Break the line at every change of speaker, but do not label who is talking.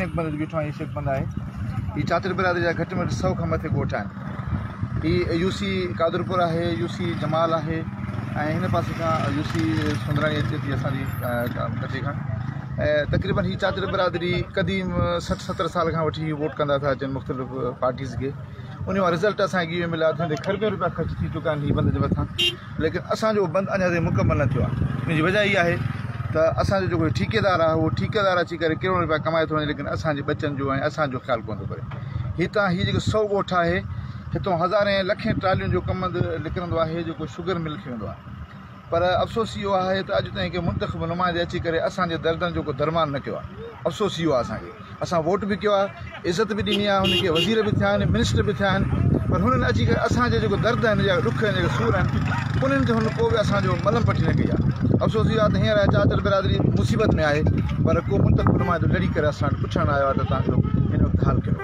شيخ بند تي بيٺو آهيان. هي شيخ بند آهي. هي چاچڙ برادري جا گهٽ ۾ گهٽ سئو کان مٿي ڳوٺ آهن. هي يو سي قادرپور آهي، يو سي جمال آهي ۽ هن پاسي کان يو سي سندراڻي اچي ٿي اسان جي ڪچي کان. تقريبن هي چاچڙ برادري قديم 60 70 سال کان وٺي ووٽ ڪندا ٿا اچن مختلف پارٽيز کي. ان جو رزلٽ اسان کي اهو مليو آهي ته کربين روپيا خرچ ٿي چڪا آهن هي بند جي مٿان. ليڪن اسان جو بند اڃا تائين مڪمل نه ٿيو آهي ان جي وجه اها آهي ته اسان جو جيڪو ٺيڪيدار آهي اهو ٺيڪيدار اچي ڪري ڪروڙين روپيا ڪمائي ٿو وڃي ليڪن اسان جي ٻچن جو ۽ اسان جو خيال ڪونه ٿو ڪري. هتان هي جيڪو سئو ڳوٺ آهي هتان هزارين لکين ٽرالين جو ڪمند نڪرندو آهي جيڪو شگر مل کي ويندو آهي پر افسوس اهو آهي ته اڄ تائين ڪنهن منتخب نمائندي اچي ڪري اسان جي دردن جو ڪو درمان نه ڪيو آهي افسوس اهو آهي اسان کي. اسان ووٽ به ڪيو آهي، عزت به ڏني آهي، هن کي وزير به ٿيا آهن، منسٽر به ٿيا آهن پر هنن اچي ڪري اسان جا جيڪو درد آهن يا ڏک آهن جيڪي سور آهن انهن تي هن ڪو به اسان جو ملم پٽي نه ڪئي آهي. افسوس اهو آهي ته هينئر چاچڙ برادري مصيبت ۾ آهي پر ڪو منتخب نمائندو لڙي ڪري اسان وٽ پڇڻ نه آيو آهي ته توهان جو هن وقت حال ڪهڙو آهي.